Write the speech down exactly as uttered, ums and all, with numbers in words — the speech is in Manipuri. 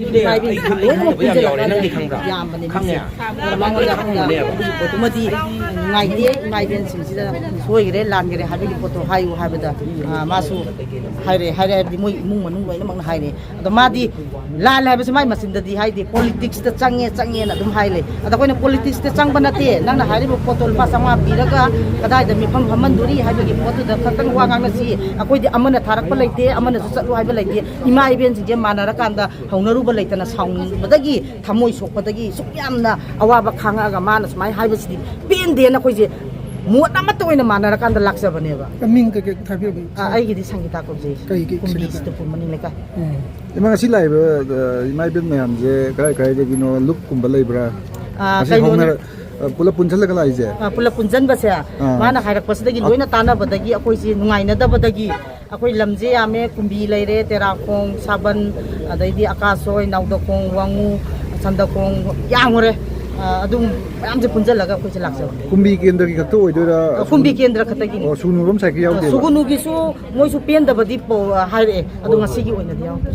ꯏꯃꯥ ꯏꯕꯦꯟꯁꯤꯡ ꯂꯣꯏꯅꯃꯛ ꯄꯨꯟꯁꯤꯜꯂꯛꯄꯗ ꯌꯥꯝꯕꯅꯦ ꯃꯤꯁꯦ꯫ ꯑꯗꯨꯅ ꯃꯉꯣꯟꯗ ꯑꯩꯈꯣꯏꯅ ꯑꯗꯨꯒꯨꯝꯕꯗꯨꯃꯗꯤ ꯅꯨꯡꯉꯥꯏꯇꯦ, ꯏꯃꯥ ꯏꯕꯦꯟꯁꯤꯡꯁꯤꯗ ꯁꯣꯏꯈ꯭ꯔꯦ, ꯂꯥꯟꯈ꯭ꯔꯦ ꯍꯥꯏꯕꯒꯤ ꯄꯣꯠꯇꯣ ꯍꯥꯏꯌꯨ ꯍꯥꯏꯕꯗ, ꯑ, ꯃꯥꯁꯨ ꯍꯥꯏꯔꯦ, ꯍꯥꯏꯔꯦ ꯍꯥꯏꯕꯗꯤ ꯃꯣꯏ ꯏꯃꯨꯡ ꯃꯅꯨꯡ ꯂꯣꯏꯅꯃꯛꯅ ꯍꯥꯏꯔꯦ꯫ ꯑꯗꯣ ꯃꯥꯗꯤ ꯂꯥꯜꯂꯦ ꯍꯥꯏꯕꯁꯦ ꯃꯥꯏ ꯃꯆꯤꯟꯗꯗꯤ ꯍꯥꯏꯗꯦ, ꯄꯣꯂꯤꯇꯤꯛꯁꯇ ꯆꯪꯉꯦ, ꯆꯪꯉꯦꯅ ꯑꯗꯨꯝ ꯍꯥꯏ ꯂꯩ꯫ ꯑꯗꯣ ꯑꯩꯈꯣꯏꯅ ꯄꯣꯂꯤꯇꯤꯛꯁꯇ ꯆꯪꯕ ꯅꯠꯇꯦ, ꯅꯪꯅ ꯍꯥꯏꯔꯤꯕ ꯄꯣꯠꯇꯣ ꯂꯨꯄꯥ ꯆꯥꯝꯃꯉꯥ ꯄꯤꯔꯒ ꯀꯗꯥꯏꯗ ꯃꯤꯐꯝ ꯐꯝꯍꯟꯗꯣꯔꯤ ꯍꯥꯏꯕꯒꯤ ꯄꯣꯠꯇꯨꯗ ꯈꯛꯇꯪ ꯋꯥ ꯉꯥꯡꯅꯁꯤ꯫ ꯑꯩꯈꯣꯏꯗꯤ ꯑꯃꯅ ꯊꯥꯔꯛꯄ ꯂꯩꯇꯦ, ꯑꯃꯅꯁꯨ ꯆꯠꯂꯨ ꯍꯥꯏꯕ ꯂꯩꯇꯦ꯫ ꯏꯃꯥ ꯏꯕꯦꯟꯁꯤꯡꯁꯦ ꯃꯥꯟꯅꯔꯀꯥꯟꯗ ꯍꯧꯅꯔꯨꯕ ꯂꯩꯇꯅ ꯁꯥꯎꯅꯤꯡꯕꯗꯒꯤ, ꯊꯃꯣꯏ ꯁꯣꯛꯄꯗꯒꯤ ꯁꯨꯛ ꯌꯥꯝꯅ ꯑꯋꯥꯕ ꯈꯥꯡꯉꯛꯑꯒ ꯃꯥꯅ ꯁꯨꯃꯥꯏꯅ ꯍꯥꯏꯕꯁꯤꯗꯤ ꯄꯦꯟꯗꯦꯅ ꯑꯩꯈꯣꯏꯁꯦ ꯃꯣꯠ ꯑꯃꯠꯇ ꯑꯣꯏꯅ ꯃꯥꯟꯅꯔꯀꯥꯟꯗ ꯂꯥꯛꯆꯕꯅꯦꯕ꯫ ꯃꯤꯡ ꯀꯩꯀꯩ ꯊꯥꯕꯤꯔꯝꯃꯤ? ꯑ, ꯑꯩꯒꯤꯗꯤ ꯁꯪꯒꯤꯇꯥ ꯀꯧꯖꯩ꯫ ꯀꯩꯒꯤ ꯀꯨꯝꯕꯤ ꯁꯪꯒꯤꯇꯥ? ꯁꯤꯇꯄꯨꯔ ꯃꯅꯤꯡ ꯂꯩꯀꯥꯏ꯫ ꯎꯝ꯫ ꯏꯃꯥ, ꯉꯁꯤ ꯂꯥꯛꯏꯕ, ꯑ, ꯏꯃꯥ ꯏꯕꯦꯟ ꯃꯌꯥꯝꯁꯦ ꯀꯗꯥꯏ ꯀꯗꯥꯏꯗꯒꯤꯅꯣ? ꯂꯨꯞꯀꯨꯝꯕ ꯂꯩꯕ꯭ꯔꯥ? ꯑ, ꯉꯁꯤ ꯀꯩꯅꯣꯅꯦ꯫ ꯍꯧꯅꯔ-, ꯑ, ꯄꯨꯂꯞ ꯄꯨꯟꯁꯤꯜꯂꯒ ꯂꯥꯛꯏꯁꯦ? ꯑ, ꯄꯨꯂꯞ ꯄꯨꯟꯁꯤꯟꯕꯁꯦ ꯑꯥ꯫ ꯃꯥꯅ ꯍꯥꯏꯔꯛꯄꯁꯤꯗꯒꯤ ꯑ- ꯂꯣꯏꯅ ꯇꯥꯟꯅꯕꯗꯒꯤ ꯑꯩꯈꯣꯏꯁꯤ ꯅꯨꯡꯉꯥꯏꯅꯗꯕꯗꯒꯤ ꯑꯩꯈꯣꯏ ꯂꯝꯁꯦ ꯌꯥꯝꯃꯦ, ꯀꯨꯝꯕꯤ ꯂꯩꯔꯦ, ꯇꯦꯔꯥꯈꯣꯡ, ꯁꯥꯕꯟ, ꯑꯗꯩꯗꯤ ꯑꯀꯥꯁꯣꯏ, ꯅꯥꯎꯗꯈꯣꯡ, ꯋꯥꯉꯨ, ꯁꯟꯗꯈꯣꯡ, ꯌꯥꯝꯈ꯭ꯔꯦ꯫ ꯑ, ꯑꯗꯨꯝ ꯃꯌꯥꯝꯁꯦ ꯄꯨꯟꯁꯤꯜꯂꯒ ꯑꯩꯈꯣꯏꯁꯦ ꯂꯥꯛꯆꯕꯅꯦ꯫ ꯀꯨꯝꯕꯤ ꯀꯦꯟꯗ꯭ꯔꯒꯤ ꯈꯛꯇ ꯑꯣꯏꯗꯣꯏꯔꯥ? ꯑ, ꯀꯨꯝꯕꯤ ꯀꯦꯟꯗ꯭ꯔ ꯈꯛꯇꯒꯤꯅꯤ꯫ ꯑꯣ, ꯁꯨꯒꯅꯨꯔꯣꯝ ꯁꯥꯏꯠꯀꯤ ꯌꯥꯎꯗꯦꯕ? ꯁꯨꯒꯅꯨꯒꯤꯁꯨ ꯃꯣꯏꯁꯨ ꯄꯦꯟꯗꯕꯗꯤ ꯄꯧ-, ꯍꯥꯏꯔꯛꯑꯦ, ꯑꯗꯣ ꯉꯁꯤꯒꯤ ꯑꯣꯏꯅꯗꯤ ꯌꯥꯎꯗ꯭ꯔꯦ꯫